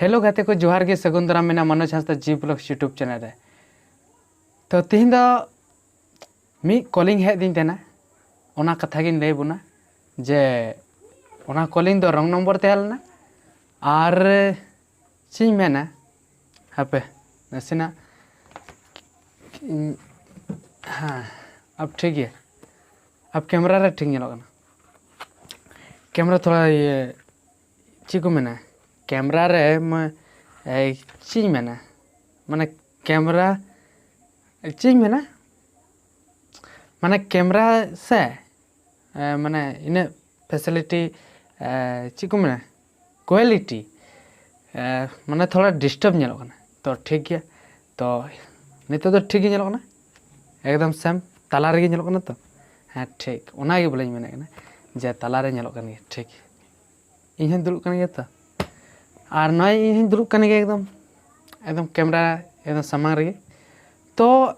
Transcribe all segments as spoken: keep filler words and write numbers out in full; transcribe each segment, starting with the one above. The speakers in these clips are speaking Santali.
ᱦᱮᱞᱳ ᱜᱟᱛᱮ ᱠᱚ, ᱡᱚᱦᱟᱨ ᱜᱮ, ᱥᱟᱹᱜᱩᱱ ᱫᱟᱨᱟᱢ ᱢᱮᱱᱟᱜᱼᱟ ᱢᱟᱱᱚᱡᱽ ᱦᱟᱸᱥᱫᱟ ᱡᱤ ᱵᱞᱚᱜ YouTube ᱪᱮᱱᱮᱞ ᱨᱮ᱾ ᱛᱚ ᱛᱤᱦᱤᱧ ᱫᱚ ᱢᱤᱫ ᱠᱚᱞᱤᱝ ᱦᱮᱡ ᱟᱹᱫᱤᱧ ᱛᱟᱦᱮᱱᱟ, ᱚᱱᱟ ᱠᱟᱛᱷᱟ ᱜᱤᱧ ᱞᱟᱹᱭ ᱵᱚᱱᱟ ᱡᱮ ᱚᱱᱟ ᱠᱚᱞᱤᱝ ᱫᱚ ᱨᱚᱝ ᱱᱚᱢᱵᱚᱨ ᱛᱟᱦᱮᱸ ᱞᱮᱱᱟ᱾ ᱟᱨ ᱪᱮᱫ ᱤᱧ ᱢᱮᱱᱟ, ᱦᱟᱯᱮ ᱱᱟᱥᱮᱱᱟᱜ ᱤᱧ, ᱦᱮᱸ, ᱟᱯ ᱴᱷᱤᱠ ᱜᱮᱭᱟ, ᱟᱯ ᱠᱮᱢᱮᱨᱟ ᱨᱮ ᱴᱷᱤᱠ ᱧᱮᱞᱚᱜ ᱠᱟᱱᱟ᱾ ᱠᱮᱢᱮᱨᱟ ᱛᱷᱚᱲᱟ ᱤᱭᱟᱹ, ᱪᱮᱫ ᱠᱚ ᱢᱮᱱᱟ, ᱠᱮᱢᱮᱨᱟ ᱨᱮ ᱢᱟ, ᱮᱭ, ᱪᱮᱫ ᱤᱧ ᱢᱮᱱᱟ, ᱢᱟᱱᱮ ᱠᱮᱢᱮᱨᱟ, ᱪᱮᱫ ᱤᱧ ᱢᱮᱱᱟ, ᱢᱟᱱᱮ ᱠᱮᱢᱮᱨᱟ ᱥᱮ, ᱮ, ᱢᱟᱱᱮ ᱤᱱᱟᱹᱜ ᱯᱷᱮᱥᱤᱞᱤᱴᱤ, ᱮ, ᱪᱮᱫ ᱠᱚ ᱢᱮᱱᱟ, ᱠᱳᱣᱟᱞᱤᱴᱤ, ᱮ, ᱢᱟᱱᱮ ᱛᱷᱚᱲᱟ ᱰᱤᱥᱴᱟᱵᱽ ᱧᱮᱞᱚᱜ ᱠᱟᱱᱟ᱾ ᱛᱚ ᱴᱷᱤᱠ ᱜᱮᱭᱟ, ᱛᱚ ᱱᱤᱛᱚᱜ ᱫᱚ ᱴᱷᱤᱠ ᱜᱮ ᱧᱮᱞᱚᱜ ᱠᱟᱱᱟ, ᱮᱠᱫᱚᱢ ᱥᱮᱢ ᱛᱟᱞᱟ ᱨᱮᱜᱮ ᱧᱮᱞᱚᱜ ᱠᱟᱱᱟ ᱛᱚ᱾ ᱦᱮᱸ ᱴᱷᱤᱠ, ᱚᱱᱟᱜᱮ ᱵᱚᱞᱮᱧ ᱢᱮᱱᱮᱫ ᱠᱟᱱᱟ ᱡᱮ ᱛᱟᱞᱟ ᱨᱮ ᱧᱮᱞᱚᱜ ᱠᱟᱱ ᱜᱮᱭᱟ᱾ ᱴᱷᱤᱠ, ᱤᱧ ᱦᱚᱸᱧ ᱫᱩᱲᱩᱵ ᱠᱟᱱ ᱜᱮᱭᱟ ᱛᱚ, ᱟᱨ ᱱᱚᱜᱼᱚᱭ ᱤᱧ ᱦᱚᱸᱧ ᱫᱩᱲᱩᱵ ᱠᱟᱱ ᱜᱮᱭᱟ ᱮᱠᱫᱚᱢ, ᱮᱠᱫᱚᱢ ᱠᱮᱢᱮᱨᱟ ᱮᱠᱫᱚᱢ ᱥᱟᱢᱟᱝ ᱨᱮᱜᱮ᱾ ᱛᱚ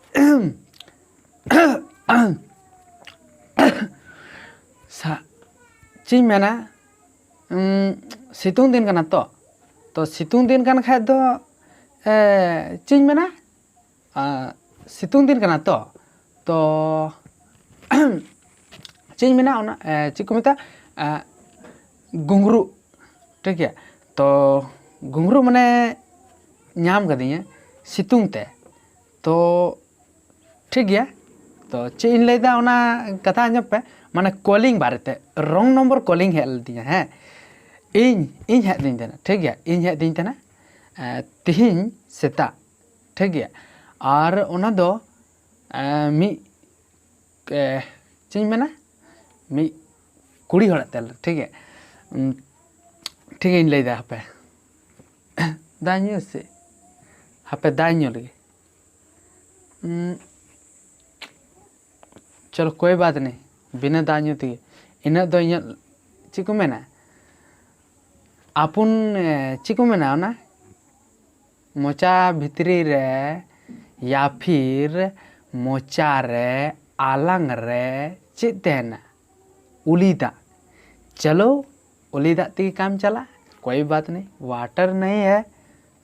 ᱥᱟ-, ᱪᱮᱫ ᱤᱧ ᱢᱮᱱᱟ, ᱩᱸ, ᱥᱤᱛᱩᱝ ᱫᱤᱱ ᱠᱟᱱᱟ ᱛᱚ, ᱛᱚ ᱥᱤᱛᱩᱝ ᱫᱤᱱ ᱠᱟᱱ ᱠᱷᱟᱡ ᱫᱚ, ᱮ, ᱪᱮᱫ ᱤᱧ ᱢᱮᱱᱟ, ᱟ, ᱥᱤᱛᱩᱝ ᱫᱤᱱ ᱠᱟᱱᱟ ᱛᱚ, ᱛᱚ ᱪᱮᱫ ᱤᱧ ᱢᱮᱱᱟ, ᱚᱱᱟ, ᱮ, ᱪᱮᱫ ᱠᱚ ᱢᱮᱛᱟᱜᱼᱟ, ᱮ, ᱜᱷᱩᱸᱜᱽᱨᱩ, ᱴᱷᱤᱠ ᱜᱮᱭᱟ᱾ ᱛᱚ ᱜᱷᱩᱸᱜᱽᱨᱩ ᱢᱟᱱᱮ ᱧᱟᱢ ᱠᱟᱫᱤᱧᱟ ᱥᱤᱛᱩᱝ ᱛᱮ, ᱛᱚ ᱴᱷᱤᱠ ᱜᱮᱭᱟ᱾ ᱛᱚ ᱪᱮᱫ ᱤᱧ ᱞᱟᱹᱭᱫᱟ, ᱚᱱᱟ ᱠᱟᱛᱷᱟ ᱟᱸᱡᱚᱢ ᱯᱮ, ᱢᱟᱱᱮ ᱠᱚᱞᱤᱝ ᱵᱟᱨᱮᱛᱮ, ᱨᱚᱝ ᱱᱚᱢᱵᱚᱨ ᱠᱚᱞᱤᱝ ᱦᱮᱡ ᱞᱮᱫᱤᱧᱟ᱾ ᱦᱮᱸ, ᱤᱧ, ᱤᱧ ᱦᱮᱡ ᱫᱤᱧ ᱛᱟᱦᱮᱱᱟ, ᱴᱷᱤᱠ ᱜᱮᱭᱟ, ᱤᱧ ᱦᱮᱡ ᱫᱤᱧ ᱛᱟᱦᱮᱱᱟ, ᱮ, ᱛᱤᱦᱤᱧ ᱥᱮᱛᱟᱜ, ᱴᱷᱤᱠ ᱜᱮᱭᱟ᱾ ᱟᱨ ᱚᱱᱟ ᱫᱚ, ᱮ, ᱢᱤᱫ, ᱮ, ᱪᱮᱫ ᱤᱧ ᱢᱮᱱᱟ, ᱢᱤᱫ ᱠᱩᱲᱤ ᱦᱚᱲᱟᱜ ᱛᱮᱞ, ᱴᱷᱤᱠ ᱜᱮᱭᱟ᱾ ᱩᱸ, ᱴᱷᱤᱠ ᱜᱮᱭᱟᱧ ᱞᱟᱹᱭᱫᱟ, ᱦᱟᱯᱮ, ᱫᱟᱜ ᱧᱩ ᱥᱮ, ᱦᱟᱯᱮ ᱫᱟᱜ ᱧᱩ ᱞᱮᱜᱮ᱾ ᱩᱸ, ᱪᱚᱞᱚ ᱠᱳᱭ ᱵᱟᱛ ᱱᱮᱦᱤ, ᱵᱤᱱᱟᱹ ᱫᱟᱜ ᱧᱩ ᱛᱮᱜᱮ ᱤᱱᱟᱹᱜ ᱫᱚ ᱤᱧᱟᱹᱜ, ᱪᱮᱫ ᱠᱚ ᱢᱮᱱᱟ, ᱟᱯᱩᱱ, ᱮ, ᱪᱮᱫ ᱠᱚ ᱢᱮᱱᱟ, ᱚᱱᱟ ᱢᱚᱪᱟ ᱵᱷᱤᱛᱨᱤ ᱨᱮ ᱭᱟ ᱯᱷᱤᱨ ᱢᱚᱪᱟ ᱨᱮ, ᱟᱞᱟᱝ ᱨᱮ ᱪᱮᱫ ᱛᱟᱦᱮᱱᱟ? ᱩᱞᱤ ᱫᱟᱜ᱾ ᱪᱚᱞᱚ, ᱩᱞᱤ ᱫᱟᱜ ᱛᱮᱜᱮ ᱠᱟᱢ ᱪᱟᱞᱟᱜᱼᱟ᱾ कोई बात नहीं, वाटर नहीं है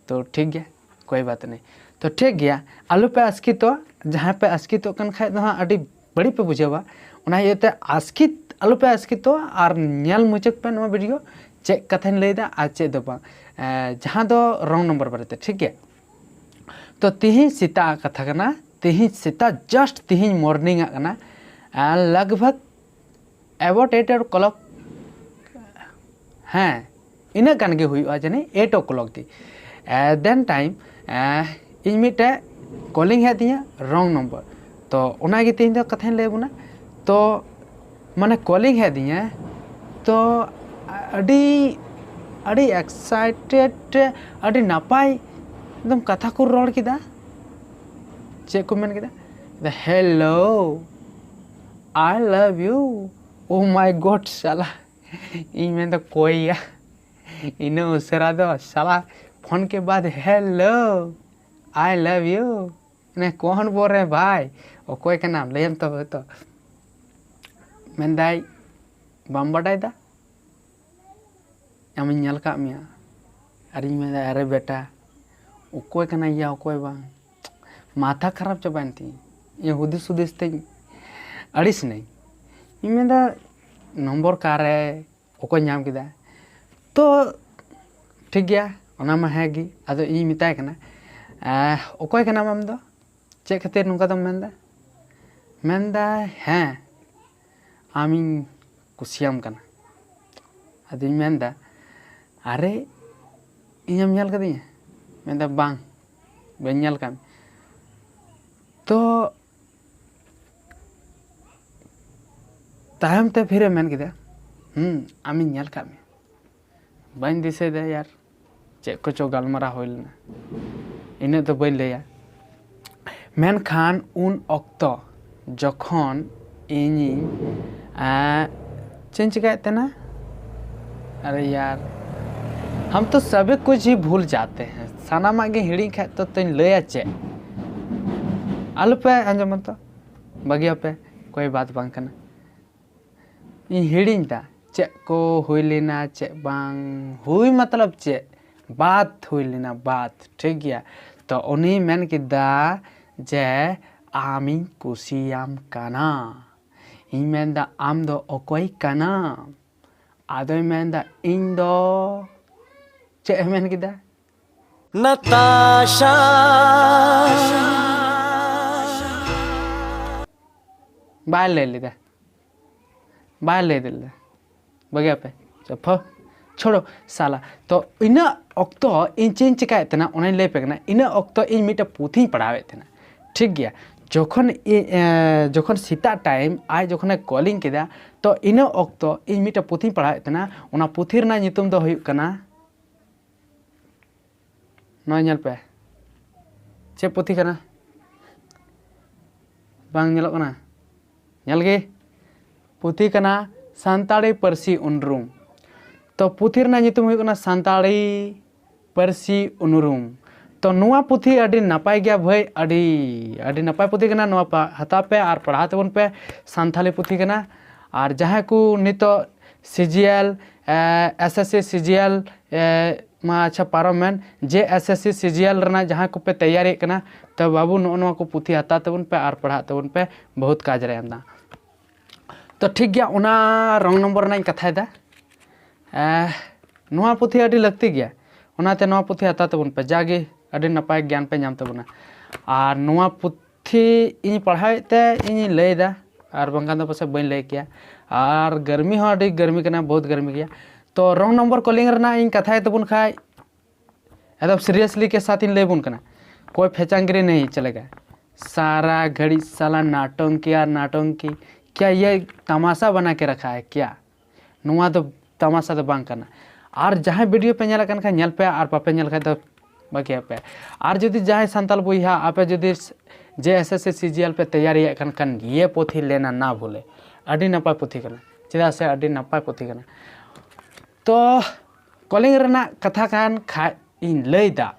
तो ठीक है, कोई बात नहीं। तो ठीक गया, ᱟᱞᱚ ᱯᱮ ᱟᱥᱠᱮᱛᱚᱜᱼᱟ᱾ ᱡᱟᱦᱟᱸᱭ ᱯᱮ ᱟᱥᱠᱮᱛᱚᱜ ᱠᱟᱱ ᱠᱷᱟᱡ ᱫᱚ ᱦᱟᱸᱜ ᱟᱹᱰᱤ ᱵᱟᱹᱲᱤᱡ ᱯᱮ ᱵᱩᱡᱷᱟᱹᱣᱟ᱾ ᱚᱱᱟ ᱤᱭᱟᱹᱛᱮ ᱟᱥᱠᱮᱛ ᱟᱞᱚ ᱯᱮ ᱟᱥᱠᱮᱛᱚᱜᱼᱟ ᱟᱨ ᱧᱮᱞ ᱢᱩᱪᱟᱹᱫ ᱯᱮ ᱱᱚᱣᱟ ᱵᱷᱤᱰᱤᱭᱳ, ᱪᱮᱫ ᱠᱟᱛᱷᱟᱧ ᱞᱟᱹᱭᱫᱟ ᱟᱨ ᱪᱮᱫ ᱫᱚ ᱵᱟᱝ, ᱮᱸ, ᱡᱟᱦᱟᱸ ᱫᱚ ᱨᱚᱝ ᱱᱚᱢᱵᱚᱨ ᱵᱟᱨᱮᱛᱮ, ᱴᱷᱤᱠ ᱜᱮᱭᱟ? ᱛᱚ ᱛᱤᱦᱤᱧ ᱥᱮᱛᱟᱜ ᱠᱟᱛᱷᱟ ᱠᱟᱱᱟ, ᱛᱤᱦᱤᱧ ᱥᱮᱛᱟᱜ, ᱡᱟᱥᱴ ᱛᱤᱦᱤᱧ ᱢᱚᱨᱱᱤᱝ ᱟᱜ ᱠᱟᱱᱟ, ᱟᱨ ᱞᱟᱜᱽ ᱵᱷᱟᱜᱽ ᱮᱵᱟᱣᱩᱴ ᱮᱭᱤᱴ ᱳ ᱠᱞᱚᱠ, ᱦᱮᱸ, ᱤᱱᱟᱹᱜ ᱜᱟᱱ ᱜᱮ ᱦᱩᱭᱩᱜᱼᱟ ᱡᱟᱹᱱᱤᱡ, ᱮᱭᱤᱴ ᱳ ᱠᱞᱚᱠ ᱜᱮ᱾ ᱮ, ᱫᱮᱱ ᱴᱟᱭᱤᱢ, ᱮ, ᱤᱧ ᱢᱤᱫᱴᱮᱡ ᱠᱚᱞᱤᱝ ᱦᱮᱡ ᱟᱹᱫᱤᱧᱟ, ᱨᱚᱝ ᱱᱚᱢᱵᱚᱨ᱾ ᱛᱚ ᱚᱱᱟᱜᱮ ᱛᱮᱦᱮᱧ ᱫᱚ ᱠᱟᱛᱷᱟᱧ ᱞᱟᱹᱭ ᱟᱵᱚᱱᱟ᱾ ᱛᱚ ᱢᱟᱱᱮ ᱠᱚᱞᱤᱝ ᱦᱮᱡ ᱟᱹᱫᱤᱧᱟ, ᱛᱚ ᱟᱹᱰᱤ ᱟᱹᱰᱤ ᱮᱠᱥᱟᱭᱴᱮᱰ, ᱟᱹᱰᱤ ᱱᱟᱯᱟᱭ ᱮᱠᱫᱚᱢ ᱠᱟᱛᱷᱟ ᱠᱚ ᱨᱚᱲ ᱠᱮᱫᱟ᱾ ᱪᱮᱫ ᱠᱚ ᱢᱮᱱ ᱠᱮᱫᱟ? ᱦᱮᱞᱳ, ᱟᱭ ᱞᱟᱵᱷ ᱭᱩ᱾ ᱳ ᱢᱟᱭ ᱜᱚᱰ, ᱥᱟᱞᱟ, ᱤᱧ ᱢᱮᱱᱫᱟ ᱠᱚᱭᱟ, ᱤᱱᱟᱹ ᱩᱥᱟᱹᱨᱟ ᱫᱚ ᱥᱟᱞᱟ, ᱯᱷᱳᱱ ᱠᱮ ᱵᱟᱫ ᱦᱮᱞᱳ, ᱟᱭ ᱞᱟᱵᱷ ᱭᱩ, ᱢᱟᱱᱮ ᱠᱚᱱ ᱵᱚᱞ ᱨᱮ ᱵᱷᱟᱭ, ᱚᱠᱚᱭ ᱠᱟᱱᱟᱢ ᱞᱟᱹᱭᱟᱢ ᱛᱚᱵᱮ ᱛᱚ᱾ ᱢᱮᱱᱫᱟᱭ ᱵᱟᱢ ᱵᱟᱰᱟᱭ ᱫᱟ, ᱟᱢᱤᱧ ᱧᱮᱞ ᱠᱟᱜ ᱢᱮᱭᱟ᱾ ᱟᱨᱤᱧ ᱢᱮᱱᱫᱟ ᱟᱨᱮ ᱵᱮᱴᱟ, ᱚᱠᱚᱭ ᱠᱟᱱᱟᱭ ᱭᱟ ᱚᱠᱚᱭ ᱵᱟᱝ? ᱢᱟᱛᱷᱟ ᱠᱷᱟᱨᱟᱯ ᱪᱟᱵᱟᱭᱮᱱ ᱛᱤᱧ, ᱤᱧ ᱦᱩᱫᱤᱥ ᱦᱩᱫᱤᱥ ᱛᱮᱧ ᱟᱹᱲᱤᱥ ᱱᱟᱹᱧ᱾ ᱤᱧ ᱢᱮᱱᱫᱟ ᱱᱚᱢᱵᱚᱨ ᱠᱟᱨᱮ ᱚᱠᱚᱭ ᱧᱟᱢ ᱠᱮᱫᱟ? ᱛᱚ ᱴᱷᱤᱠ ᱜᱮᱭᱟ, ᱚᱱᱟ ᱢᱟ ᱦᱮᱸ ᱜᱮ᱾ ᱟᱫᱚ ᱤᱧ ᱢᱮᱛᱟᱭ ᱠᱟᱱᱟ, "ᱮᱸ, ᱚᱠᱚᱭ ᱠᱟᱱᱟᱢ ᱟᱢ ᱫᱚ? ᱪᱮᱫ ᱠᱷᱟᱹᱛᱤᱨ ᱱᱚᱝᱠᱟ ᱫᱚᱢ ᱢᱮᱱᱫᱟ?" ᱢᱮᱱᱫᱟᱭ, "ᱦᱮᱸ, ᱟᱢᱤᱧ ᱠᱩᱥᱤᱭᱟᱢ ᱠᱟᱱᱟ᱾" ᱟᱫᱚᱧ ᱢᱮᱱᱫᱟ, "ᱟᱨᱮ, ᱤᱧᱮᱢ ᱧᱮᱞ ᱠᱟᱫᱤᱧᱟ?" ᱢᱮᱱᱫᱟ, "ᱵᱟᱝ, ᱵᱟᱹᱧ ᱧᱮᱞ ᱠᱟᱫ ᱢᱮᱭᱟ᱾" ᱛᱚ ᱛᱟᱭᱚᱢ ᱛᱮ ᱯᱷᱤᱨᱮ ᱢᱮᱱ ᱠᱮᱫᱟ, "ᱦᱩᱸ, ᱟᱢᱤᱧ ᱧᱮᱞ ᱠᱟᱫ ᱢᱮᱭᱟ᱾" ᱵᱟᱹᱧ ᱫᱤᱥᱟᱹᱭᱮᱫᱟ ᱭᱟᱨ, ᱪᱮᱫ ᱠᱚᱪᱚ ᱜᱟᱞᱢᱟᱨᱟᱣ ᱦᱩᱭ ᱞᱮᱱᱟ, ᱤᱱᱟᱹᱜ ᱫᱚ ᱵᱟᱹᱧ ᱞᱟᱹᱭᱟ᱾ ᱢᱮᱱᱠᱷᱟᱱ ᱩᱱ ᱚᱠᱛᱚ ᱡᱚᱠᱷᱚᱱ ᱤᱧᱤᱧ, ᱮᱸ, ᱪᱮᱫ ᱤᱧ ᱪᱤᱠᱟᱹᱭᱮᱫ ᱛᱟᱦᱮᱱᱟ? ᱟᱨᱮ ᱭᱟᱨ, ᱦᱟᱢ ᱛᱚ ᱥᱟᱵᱷᱤ ᱠᱩᱪ ᱦᱤ ᱵᱷᱩᱞ ᱡᱟᱛᱮ ᱦᱮᱸ, ᱥᱟᱱᱟᱢᱟᱜ ᱜᱮ ᱦᱤᱲᱤᱧ ᱠᱷᱟᱡ ᱛᱚ ᱛᱚᱧ ᱞᱟᱹᱭᱟ ᱪᱮᱫ? ᱟᱞᱚᱯᱮ ᱟᱸᱡᱚᱢᱟ ᱛᱚ, ᱵᱟᱹᱜᱤᱭᱟᱯᱮ, ᱠᱳᱭ ᱵᱟᱛ ᱵᱟᱝ ᱠᱟᱱᱟ᱾ ᱤᱧ ᱦᱤᱲᱤᱧ ᱫᱟ, ᱪᱮᱫ ᱠᱚ ᱦᱩᱭ ᱞᱮᱱᱟ, ᱪᱮᱫ ᱵᱟᱝ ᱦᱩᱭ, ᱢᱚᱛᱞᱚᱵ ᱪᱮᱫ ᱵᱟᱛ ᱦᱩᱭ ᱞᱮᱱᱟ, ᱵᱟᱛ, ᱴᱷᱤᱠ ᱜᱮᱭᱟ᱾ ᱛᱚ ᱩᱱᱤ ᱢᱮᱱ ᱠᱮᱫᱟ ᱡᱮ ᱟᱢᱤᱧ ᱠᱩᱥᱤᱭᱟᱢ ᱠᱟᱱᱟ᱾ ᱤᱧ ᱢᱮᱱᱫᱟ, ᱟᱢ ᱫᱚ ᱚᱠᱚᱭ ᱠᱟᱱᱟᱢ? ᱟᱫᱚᱭ ᱢᱮᱱᱫᱟ, ᱤᱧ ᱫᱚ, ᱪᱮᱫ ᱮ ᱢᱮᱱ ᱠᱮᱫᱟ? ᱱᱟᱛᱟᱥᱟ᱾ ᱵᱟᱭ ᱞᱟᱹᱭ ᱞᱮᱫᱟ, ᱵᱟᱭ ᱞᱟᱹᱭ ᱞᱮᱫᱟ᱾ ᱵᱟᱹᱜᱤᱭᱟᱯᱮ, ᱪᱚᱯᱷᱚ, ᱪᱷᱳᱲᱳ ᱥᱟᱞᱟ᱾ ᱛᱚ ᱤᱱᱟᱹ ᱚᱠᱛᱚ ᱤᱧ ᱪᱮᱫ ᱤᱧ ᱪᱮᱠᱟᱭᱮᱫ ᱛᱟᱦᱮᱱᱟ, ᱚᱱᱟᱧ ᱞᱟᱹᱭ ᱟᱯᱮ ᱠᱟᱱᱟ᱾ ᱤᱱᱟᱹ ᱚᱠᱛᱚ ᱤᱧ ᱢᱤᱫᱴᱮᱱ ᱯᱩᱛᱷᱤᱧ ᱯᱟᱲᱦᱟᱣᱮᱫ ᱛᱟᱦᱮᱱᱟ, ᱴᱷᱤᱠ ᱜᱮᱭᱟ᱾ ᱡᱚᱠᱷᱚᱱ ᱤ-, ᱮ, ᱡᱚᱠᱷᱚᱱ ᱥᱮᱛᱟᱜ ᱴᱟᱭᱤᱢ ᱟᱡ ᱡᱚᱠᱷᱚᱱᱮ ᱠᱚᱞᱤᱧ ᱠᱮᱫᱟ, ᱛᱚ ᱤᱱᱟᱹ ᱚᱠᱛᱚ ᱤᱧ ᱢᱤᱫᱴᱮᱱ ᱯᱩᱛᱷᱤᱧ ᱯᱟᱲᱦᱟᱣᱮᱫ ᱛᱟᱦᱮᱱᱟ᱾ ᱚᱱᱟ ᱯᱩᱛᱷᱤ ᱨᱮᱱᱟᱜ ᱧᱩᱛᱩᱢ ᱫᱚ ᱦᱩᱭᱩᱜ ᱠᱟᱱᱟ, ᱱᱚᱣᱟ ᱧᱮᱞ ᱯᱮ, ᱪᱮᱫ ᱯᱩᱛᱷᱤ ᱠᱟᱱᱟ? ᱵᱟᱝ ᱧᱮᱞᱚᱜ ᱠᱟᱱᱟ? ᱧᱮᱞ ᱜᱮ, ᱯᱩᱛᱷᱤ ᱠᱟᱱᱟ ᱥᱟᱱᱛᱟᱲᱤ ᱯᱟᱹᱨᱥᱤ ᱩᱱᱨᱩᱢ᱾ ᱛᱚ ᱯᱩᱛᱷᱤ ᱨᱮᱱᱟᱜ ᱧᱩᱛᱩᱢ ᱦᱩᱭᱩᱜ ᱠᱟᱱᱟ ᱥᱟᱱᱛᱟᱲᱤ ᱯᱟᱹᱨᱥᱤ ᱩᱱᱩᱨᱩᱢ᱾ ᱛᱚ ᱱᱚᱣᱟ ᱯᱩᱛᱷᱤ ᱟᱹᱰᱤ ᱱᱟᱯᱟᱭ ᱜᱮᱭᱟ ᱵᱷᱟᱹᱭ, ᱟᱹᱰᱤ, ᱟᱹᱰᱤ ᱱᱟᱯᱟᱭ ᱯᱩᱛᱷᱤ ᱠᱟᱱᱟ᱾ ᱱᱚᱣᱟ ᱯᱟ-, ᱦᱟᱛᱟᱣ ᱯᱮ ᱟᱨ ᱯᱟᱲᱦᱟᱣ ᱛᱟᱵᱚᱱ ᱯᱮ᱾ ᱥᱟᱱᱛᱷᱟᱞᱤ ᱯᱩᱛᱷᱤ ᱠᱟᱱᱟ᱾ ᱟᱨ ᱡᱟᱦᱟᱸᱭ ᱠᱚ ᱱᱤᱛᱚᱜ ᱥᱤ ᱡᱤ ᱮᱞ, ᱮ, ᱮᱥ ᱮᱥ ᱥᱤ ᱥᱤ ᱡᱤ ᱮᱞ, ᱮ, ᱢᱟ ᱟᱪᱪᱷᱟ ᱯᱟᱨᱚᱢ ᱢᱮᱱ, ᱡᱮ ᱮᱥ ᱮᱥ ᱥᱤ ᱥᱤ ᱡᱤ ᱮᱞ ᱨᱮᱱᱟᱜ ᱡᱟᱦᱟᱸᱭ ᱠᱚᱯᱮ ᱛᱮᱭᱟᱨᱤᱭᱮᱫ ᱠᱟᱱᱟ, ᱛᱚ ᱵᱟᱹᱵᱩ ᱱᱚᱜᱼᱚ ᱱᱚᱣᱟ ᱠᱚ ᱯᱩᱛᱷᱤ ᱦᱟᱛᱟᱣ ᱛᱟᱵᱚᱱ ᱯᱮ ᱟᱨ ᱯᱟᱲᱦᱟᱜ ᱛᱟᱵᱚᱱ ᱯᱮ, ᱵᱚᱦᱩᱛ ᱠᱟᱡᱽ ᱨᱮ ᱮᱢ ᱫᱟ᱾ ᱛᱚ ᱴᱷᱤᱠ ᱜᱮᱭᱟ, ᱚᱱᱟ ᱨᱚᱝ ᱱᱚᱢᱵᱚᱨ ᱨᱮᱱᱟᱜ ᱤᱧ ᱠᱟᱛᱷᱟᱭᱮᱫᱟ᱾ ᱮ, ᱱᱚᱣᱟ ᱯᱩᱛᱷᱤ ᱟᱹᱰᱤ ᱞᱟᱹᱠᱛᱤ ᱜᱮᱭᱟ, ᱚᱱᱟᱛᱮ ᱱᱚᱣᱟ ᱯᱩᱛᱷᱤ ᱦᱟᱛᱟᱣ ᱛᱟᱵᱚᱱ ᱯᱮ, ᱡᱟᱜᱮ ᱟᱹᱰᱤ ᱱᱟᱯᱟᱭ ᱜᱮᱭᱟᱱ ᱯᱮ ᱧᱟᱢ ᱛᱟᱵᱚᱱᱟ᱾ ᱟᱨ ᱱᱚᱣᱟ ᱯᱩᱛᱷᱤ ᱤᱧ ᱯᱟᱲᱦᱟᱣᱮᱫ ᱛᱮ ᱤᱧᱤᱧ ᱞᱟᱹᱭᱮᱫᱟ, ᱟᱨ ᱵᱟᱝᱠᱷᱟᱱ ᱫᱚ ᱯᱟᱥᱮᱡ ᱵᱟᱹᱧ ᱞᱟᱹᱭ ᱠᱮᱭᱟ᱾ ᱟᱨ ᱜᱟᱨᱢᱤ ᱦᱚᱸ ᱟᱹᱰᱤ ᱜᱟᱨᱢᱤ ᱠᱟᱱᱟ, ᱵᱚᱦᱩᱛ ᱜᱟᱨᱢᱤ ᱜᱮᱭᱟ᱾ ᱛᱚ ᱨᱚᱝ ᱱᱚᱢᱵᱚᱨ ᱠᱚᱞᱤᱝ ᱨᱮᱱᱟᱜ ᱤᱧ ᱠᱟᱛᱷᱟᱭ ᱛᱟᱵᱚᱱ ᱠᱷᱟᱡ, ᱮᱠᱫᱚᱢ ᱥᱤᱨᱤᱭᱟᱥᱞᱤ ᱠᱮ ᱥᱟᱛᱷ ᱤᱧ ᱞᱟᱹᱭ ᱟᱵᱚᱱ ᱠᱟᱱᱟ, ᱠᱳᱭ ᱯᱷᱮᱪᱟᱝᱜᱤᱨᱤ ᱱᱟᱦᱤ ᱪᱟᱞᱮᱜᱟ᱾ ᱥᱟᱨᱟ ᱜᱷᱟᱹᱲᱤᱡ ᱥᱟᱞᱟ ᱱᱟᱴᱚᱝᱠᱤ ᱟᱨ ᱱᱟᱴᱚᱝᱠᱤ, ᱠᱭᱟ ᱭᱮ ᱛᱟᱢᱟᱥᱟ ᱵᱟᱱᱟ ᱠᱮ ᱨᱟᱠᱷᱟ ᱦᱟᱭ ᱠᱭᱟ? ᱱᱚᱣᱟ ᱫᱚ ᱛᱟᱢᱟᱥᱟ ᱫᱚ ᱵᱟᱝ ᱠᱟᱱᱟ᱾ ᱟᱨ ᱡᱟᱦᱟᱸᱭ ᱵᱷᱤᱰᱤᱭᱳ ᱯᱮ ᱧᱮᱞᱮᱫ ᱠᱟᱱ ᱠᱷᱟᱱ ᱧᱮᱞ ᱯᱮ, ᱟᱨ ᱵᱟᱯᱮ ᱧᱮᱞ ᱠᱷᱟᱱ ᱫᱚ ᱵᱟᱹᱜᱤᱭᱟᱜ ᱯᱮ᱾ ᱟᱨ ᱡᱩᱫᱤ ᱡᱟᱦᱟᱸᱭ ᱥᱟᱱᱛᱟᱲ ᱵᱚᱭᱦᱟ ᱟᱯᱮ ᱡᱩᱫᱤ ᱡᱮ ᱮᱥ ᱮᱥ ᱥᱤ ᱥᱤ ᱡᱤ ᱮᱞ ᱯᱮ ᱛᱮᱭᱟᱨᱤᱭᱮᱫ ᱠᱟᱱ ᱠᱷᱟᱱ, ᱤᱭᱟᱹ ᱯᱩᱛᱷᱤ ᱞᱮᱱᱟ ᱱᱟ ᱵᱷᱩᱞᱮ, ᱟᱹᱰᱤ ᱱᱟᱯᱟᱭ ᱯᱩᱛᱷᱤ ᱠᱟᱱᱟ, ᱪᱮᱫᱟᱜ ᱥᱮ ᱟᱹᱰᱤ ᱱᱟᱯᱟᱭ ᱯᱩᱛᱷᱤ ᱠᱟᱱᱟ᱾ ᱛᱚ ᱠᱚᱞᱤᱝ ᱨᱮᱱᱟᱜ ᱠᱟᱛᱷᱟ ᱠᱟᱱ ᱠᱷᱟᱡ ᱤᱧ ᱞᱟᱹᱭᱫᱟ,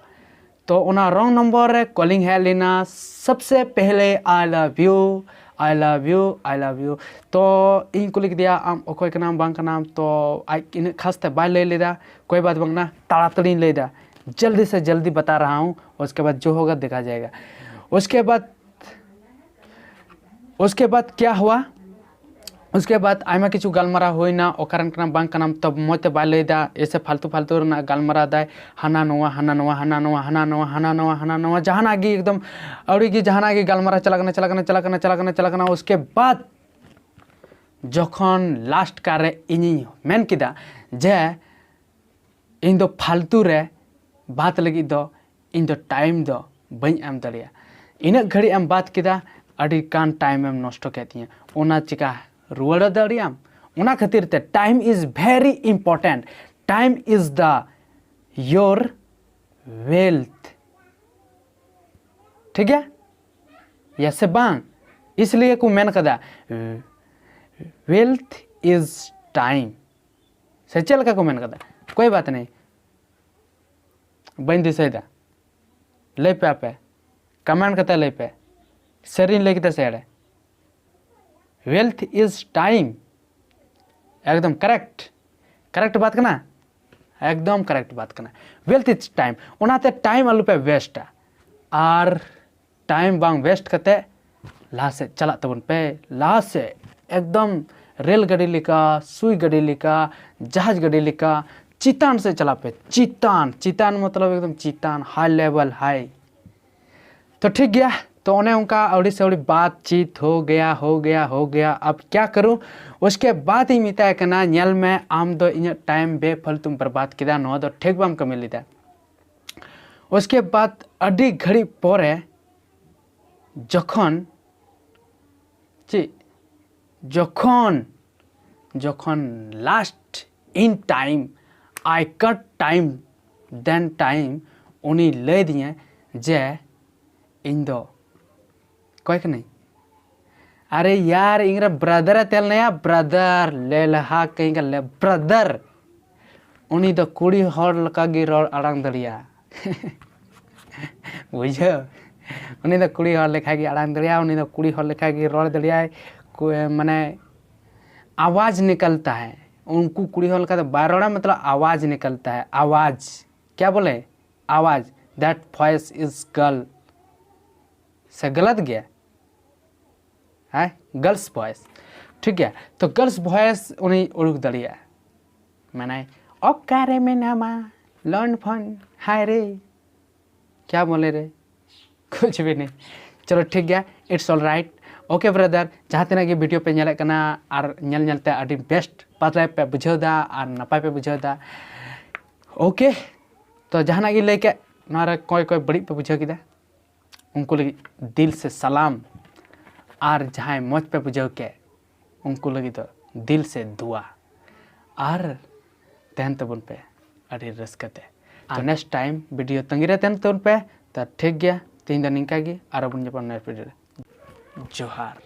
ᱛᱚ ᱚᱱᱟ ᱨᱚᱝ ᱱᱚᱢᱵᱚᱨ ᱨᱮ ᱠᱚᱞᱤᱝ ᱦᱮᱡ ᱞᱮᱱᱟ, ᱥᱚᱵᱥᱮ ᱯᱮᱦᱞᱮ I love you, I love you, I love you. ᱛᱚ ᱤᱧ ᱠᱩᱞᱤ ᱠᱮᱫᱮᱭᱟ, ᱟᱢ ᱚᱠᱚᱭ ᱠᱟᱱᱟᱢ ᱵᱟᱝ ᱠᱟᱱᱟᱢ? ᱛᱚ ᱟᱡ ᱤᱱᱟᱹᱜ ᱠᱷᱟᱥ ᱛᱮ ᱵᱟᱭ ᱞᱟᱹᱭ ᱞᱮᱫᱟ᱾ ᱠᱚᱭ ᱵᱟᱛ ᱵᱟᱝ ᱱᱟ, ᱛᱟᱲᱟᱛᱟᱲᱤᱧ ᱞᱟᱹᱭ ᱮᱫᱟ, ᱡᱚᱞᱫᱤ ᱥᱮ ᱡᱚᱞᱫᱤ ᱵᱟᱛᱟ ᱨᱟᱦᱟ ᱦᱩᱸ, ᱩᱥᱠᱮ ᱵᱟᱫ ᱡᱳ ᱦᱳᱜᱟ ᱫᱮᱠᱷᱟ ᱡᱟᱭᱮᱜᱟ᱾ ᱩᱥᱠᱮ ᱵᱟᱫ ᱩᱥᱠᱮ ᱵᱟᱫ ᱠᱭᱟ ᱦᱩᱣᱟ? ᱩᱥᱠᱮ ᱵᱟᱫ ᱟᱭᱢᱟ ᱠᱤᱪᱷᱩ ᱜᱟᱞᱢᱟᱨᱟᱣ ᱦᱩᱭᱱᱟ, ᱚᱠᱟᱨᱮᱱ ᱠᱟᱱᱟᱢ ᱵᱟᱝ ᱠᱟᱱᱟᱢ, ᱛᱚ ᱢᱚᱡᱽ ᱛᱮ ᱵᱟᱭ ᱞᱟᱹᱭ ᱮᱫᱟ, ᱮᱥᱮ ᱯᱷᱟᱞᱛᱩ ᱯᱷᱟᱞᱛᱩ ᱨᱮᱱᱟᱜ ᱜᱟᱞᱢᱟᱨᱟᱣ ᱫᱟᱭ, ᱦᱟᱱᱟ ᱱᱚᱣᱟ ᱦᱟᱱᱟ ᱱᱚᱣᱟ ᱦᱟᱱᱟ ᱱᱚᱣᱟ ᱦᱟᱱᱟ ᱱᱚᱣᱟ ᱦᱟᱱᱟ ᱱᱚᱣᱟ ᱦᱟᱱᱟ ᱱᱚᱣᱟ, ᱡᱟᱦᱟᱱᱟᱜ ᱜᱮ ᱮᱠᱫᱚᱢ ᱟᱹᱣᱲᱤ ᱜᱮ ᱡᱟᱦᱟᱱᱟᱜ ᱜᱮ ᱜᱟᱞᱢᱟᱨᱟᱣ ᱪᱟᱞᱟᱜ ᱠᱟᱱᱟ ᱪᱟᱞᱟᱜ ᱠᱟᱱᱟ ᱪᱟᱞᱟᱜ ᱠᱟᱱᱟ ᱪᱟᱞᱟᱜ ᱠᱟᱱᱟ ᱪᱟᱞᱟᱜ ᱠᱟᱱᱟ᱾ ᱩᱥᱠᱮ ᱵᱟᱫ ᱡᱚᱠᱷᱚᱱ ᱞᱟᱥᱴ ᱠᱟᱨ ᱨᱮ ᱤᱧᱤᱧ ᱢᱮᱱ ᱠᱮᱫᱟ ᱡᱮ ᱤᱧ ᱫᱚ ᱯᱷᱟᱞᱛᱩ ᱨᱮ ᱵᱟᱛ ᱞᱟᱹᱜᱤᱫ ᱫᱚ ᱤᱧ ᱫᱚ ᱴᱟᱭᱤᱢ ᱫᱚ ᱵᱟᱹᱧ ᱮᱢ ᱫᱟᱲᱮᱭᱟᱜᱼᱟ᱾ ᱤᱱᱟᱹᱜ ᱜᱷᱟᱹᱲᱤᱡ ᱮᱢ ᱵᱟᱛ ᱠᱮᱫᱟ, ᱟᱹᱰᱤ ᱜᱟᱱ ᱴᱟᱭᱤᱢ ᱮᱢ ᱱᱚᱥᱴᱚ ᱠᱮᱫ ᱛᱤᱧᱟᱹ, ᱚᱱᱟ ᱪᱤᱠᱟ ᱨᱩᱣᱟᱹᱲ ᱫᱟᱲᱮᱭᱟᱜ ᱟᱢ? ᱚᱱᱟ ᱠᱷᱟᱹᱛᱤᱨ ᱛᱮ time is very important. Time is the your wealth. ᱴᱷᱤᱠ ᱜᱮᱭᱟ ᱭᱟ ᱥᱮ ᱵᱟᱝ? ᱤᱥᱞᱤᱭᱮ ᱠᱚ ᱢᱮᱱ ᱠᱟᱫᱟ, wealth is time. ᱥᱮ ᱪᱮᱫ ᱞᱮᱠᱟ ᱠᱚ ᱢᱮᱱ ᱠᱟᱫᱟ? ᱠᱚᱭ ᱵᱟᱛ ᱱᱮᱭ, ᱵᱟᱹᱧ ᱫᱤᱥᱟᱹᱭᱮᱫᱟ᱾ ᱞᱟᱹᱭ ᱯᱮ ᱟᱯᱮ, ᱠᱚᱢᱮᱱᱴ ᱠᱟᱛᱮ ᱞᱟᱹᱭ ᱯᱮ, ᱥᱟᱹᱨᱤᱧ ᱞᱟᱹᱭ ᱠᱮᱫᱟ ᱥᱮ ᱮᱲᱮ? Wealth is time. ᱮᱠᱫᱚᱢ ᱠᱟᱨᱮᱠᱴ, ᱠᱟᱨᱮᱠᱴ ᱵᱟᱛ ᱠᱟᱱᱟ, ᱮᱠᱫᱚᱢ ᱠᱟᱨᱮᱠᱴ ᱵᱟᱛ ᱠᱟᱱᱟ᱾ Wealth is time. ᱚᱱᱟᱛᱮ ᱴᱟᱭᱤᱢ ᱟᱞᱚ ᱯᱮ ᱣᱮᱥᱴᱟ, ᱟᱨ ᱴᱟᱭᱤᱢ ᱵᱟᱝ ᱣᱮᱥᱴ ᱠᱟᱛᱮ ᱞᱟᱦᱟ ᱥᱮᱫ ᱪᱟᱞᱟᱜ ᱛᱟᱵᱚᱱ ᱯᱮ, ᱞᱟᱦᱟ ᱥᱮᱫ ᱮᱠᱫᱚᱢ ᱨᱮᱞ ᱜᱟᱹᱰᱤ ᱞᱮᱠᱟ, ᱥᱩᱭ ᱜᱟᱹᱰᱤ ᱞᱮᱠᱟ, ᱡᱟᱦᱟᱡᱽ ᱜᱟᱹᱰᱤ ᱞᱮᱠᱟ ᱪᱮᱛᱟᱱ ᱥᱮᱫ ᱪᱟᱞᱟᱜ ᱯᱮ᱾ ᱪᱮᱛᱟᱱ, ᱪᱮᱛᱟᱱ ᱢᱚᱛᱞᱚᱵ ᱮᱠᱫᱚᱢ ᱪᱮᱛᱟᱱ, high level high. ᱛᱚ ᱴᱷᱤᱠ ᱜᱮᱭᱟ, ᱛᱚ ᱚᱱᱮ ᱚᱱᱠᱟ ᱟᱹᱣᱲᱤ ᱥᱟᱹᱣᱲᱤ ᱵᱟᱛᱪᱤᱛ ᱦᱳ ᱜᱮᱭᱟ, ᱦᱳ ᱜᱮᱭᱟ, ᱦᱳ ᱜᱮᱭᱟ, ᱟᱵ ᱠᱭᱟ ᱠᱟᱨᱩ? ᱩᱥᱠᱮ ᱵᱟᱫ ᱤᱧ ᱢᱮᱛᱟᱭ ᱠᱟᱱᱟ, ᱧᱮᱞ ᱢᱮ, ᱟᱢ ᱫᱚ ᱤᱧᱟᱹᱜ ᱴᱟᱭᱤᱢ ᱵᱮᱯᱷᱟᱞᱛᱩᱢ ᱵᱚᱨᱵᱟᱫ ᱠᱮᱫᱟ, ᱱᱚᱣᱟ ᱫᱚ ᱴᱷᱤᱠ ᱵᱟᱢ ᱠᱟᱹᱢᱤ ᱞᱮᱫᱟ᱾ ᱩᱥᱠᱮ ᱵᱟᱫ ᱟᱹᱰᱤ ᱜᱷᱟᱹᱲᱤᱡ ᱯᱚᱨᱮ ᱡᱚᱠᱷᱚᱱ ᱪᱮᱫ ᱡᱚᱠᱷᱚᱱ ᱡᱚᱠᱷᱚᱱ last in time, I cut time, then time, ᱩᱱᱤ ᱞᱟᱹᱭ ᱫᱤᱧᱟᱹ ᱡᱮ ᱤᱧ ᱫᱚ ᱚᱠᱚᱭ ᱠᱟᱹᱱᱟᱹᱧ? ᱟᱨᱮ ᱭᱟᱨ, ᱤᱧ ᱨᱮ ᱵᱨᱟᱫᱟᱨ ᱮ ᱛᱟᱦᱮᱸ ᱞᱮᱱᱟᱭᱟ, ᱵᱨᱟᱫᱟᱨ, ᱞᱮ ᱞᱟᱦᱟ ᱠᱟᱹᱧ ᱠᱟᱱ ᱞᱮ ᱵᱨᱟᱫᱟᱨ᱾ ᱩᱱᱤ ᱫᱚ ᱠᱩᱲᱤ ᱦᱚᱲ ᱞᱮᱠᱟ ᱜᱮ ᱨᱚᱲ ᱟᱲᱟᱝ ᱫᱟᱲᱮᱭᱟᱜᱼᱟ᱾ ᱵᱩᱡᱷᱟᱹᱣ? ᱩᱱᱤ ᱫᱚ ᱠᱩᱲᱤ ᱦᱚᱲ ᱞᱮᱠᱟ ᱜᱮ ᱟᱲᱟᱝ ᱫᱟᱲᱮᱭᱟᱜᱼᱟ, ᱩᱱᱤ ᱫᱚ ᱠᱩᱲᱤ ᱦᱚᱲ ᱞᱮᱠᱟ ᱜᱮ ᱨᱚᱲ ᱫᱟᱲᱮᱭᱟᱜᱼᱟᱭ, ᱠᱩ- ᱢᱟᱱᱮ ᱟᱣᱟᱡᱽ ᱱᱤᱠᱟᱞᱛᱟ ᱦᱟᱭ, ᱩᱱᱠᱩ ᱠᱩᱲᱤ ᱦᱚᱲ ᱞᱮᱠᱟ ᱫᱚ ᱵᱟᱭ ᱨᱚᱲᱟ, ᱢᱚᱛᱞᱚᱵ ᱟᱣᱟᱡᱽ ᱱᱤᱠᱟᱞᱛᱟ ᱦᱟᱭ, ᱟᱣᱟᱡᱽ, ᱠᱭᱟ ᱵᱚᱞᱮ, ᱟᱣᱟᱡᱽ, that voice is girl, ᱥᱮ ᱜᱟᱞᱟᱛ ᱜᱮᱭᱟ? ᱦᱮᱸ, girls voice, ᱴᱷᱤᱠ ᱜᱮᱭᱟ᱾ ᱛᱚ girls voice ᱩᱱᱤ ᱩᱰᱩᱠ ᱫᱟᱲᱮᱭᱟᱜᱼᱟ, ᱢᱟᱱᱮ ᱚᱠᱟᱨᱮ ᱢᱮᱱᱟᱢᱟ ᱞᱚᱱ ᱯᱷᱚᱱ ᱦᱟᱭ ᱨᱮ, ᱠᱭᱟ ᱵᱚᱞᱮ ᱨᱮ, ᱠᱩᱪ ᱵᱷᱤ ᱱᱟᱦᱤᱸ᱾ ᱪᱚᱞᱚ ᱴᱷᱤᱠ ᱜᱮᱭᱟ, it's all right, okay brother᱾ ᱡᱟᱦᱟᱸ ᱛᱤᱱᱟᱹᱜ ᱜᱮ ᱵᱷᱤᱰᱤᱭᱳ ᱯᱮ ᱧᱮᱞᱮᱫ ᱠᱟᱱᱟ ᱟᱨ ᱧᱮᱞ ᱧᱮᱞ ᱛᱮ ᱟᱹᱰᱤ ᱵᱮᱥᱴ ᱯᱟᱛᱞᱟ ᱯᱮ ᱵᱩᱡᱷᱟᱹᱣ ᱮᱫᱟ ᱟᱨ ᱱᱟᱯᱟᱭ ᱯᱮ ᱵᱩᱡᱷᱟᱹᱣ ᱮᱫᱟ, okay᱾ ᱛᱚ ᱡᱟᱦᱟᱱᱟᱜ ᱜᱮ ᱞᱟᱹᱭ ᱠᱮᱫ, ᱱᱚᱣᱟ ᱨᱮ ᱚᱠᱚᱭ ᱚᱠᱚᱭ ᱵᱟᱹᱲᱤᱡ ᱯᱮ ᱵᱩᱡᱷᱟᱹᱣ ᱠᱮᱫᱟ, ᱩᱱᱠᱩ ᱞᱟᱹᱜᱤᱫ ᱫᱤᱞ ᱥᱮ ᱥᱟᱞᱟᱢ, ᱟᱨ ᱡᱟᱦᱟᱸᱭ ᱢᱚᱡᱽ ᱯᱮ ᱵᱩᱡᱷᱟᱹᱣ ᱠᱮᱫ, ᱩᱱᱠᱩ ᱞᱟᱹᱜᱤᱫ ᱫᱚ ᱫᱤᱞ ᱥᱮ ᱫᱩᱣᱟ᱾ ᱟᱨ ᱛᱟᱦᱮᱱ ᱛᱟᱵᱚᱱ ᱯᱮ ᱟᱹᱰᱤ ᱨᱟᱹᱥᱠᱟᱹ ᱛᱮ᱾ ᱛᱚ next time ᱵᱷᱤᱰᱤᱭᱳ ᱛᱟᱺᱜᱤ ᱨᱮ ᱛᱟᱦᱮᱱ ᱛᱟᱵᱚᱱ ᱯᱮ᱾ ᱛᱚ ᱴᱷᱤᱠ ᱜᱮᱭᱟ, ᱛᱮᱦᱮᱧ ᱫᱚ ᱱᱤᱝᱠᱟ ᱜᱮ, ᱟᱨᱚ ᱵᱚᱱ ᱧᱟᱯᱟᱢ next ᱵᱷᱤᱰᱤᱭᱳ ᱨᱮ᱾ ᱡᱚᱦᱟᱨ᱾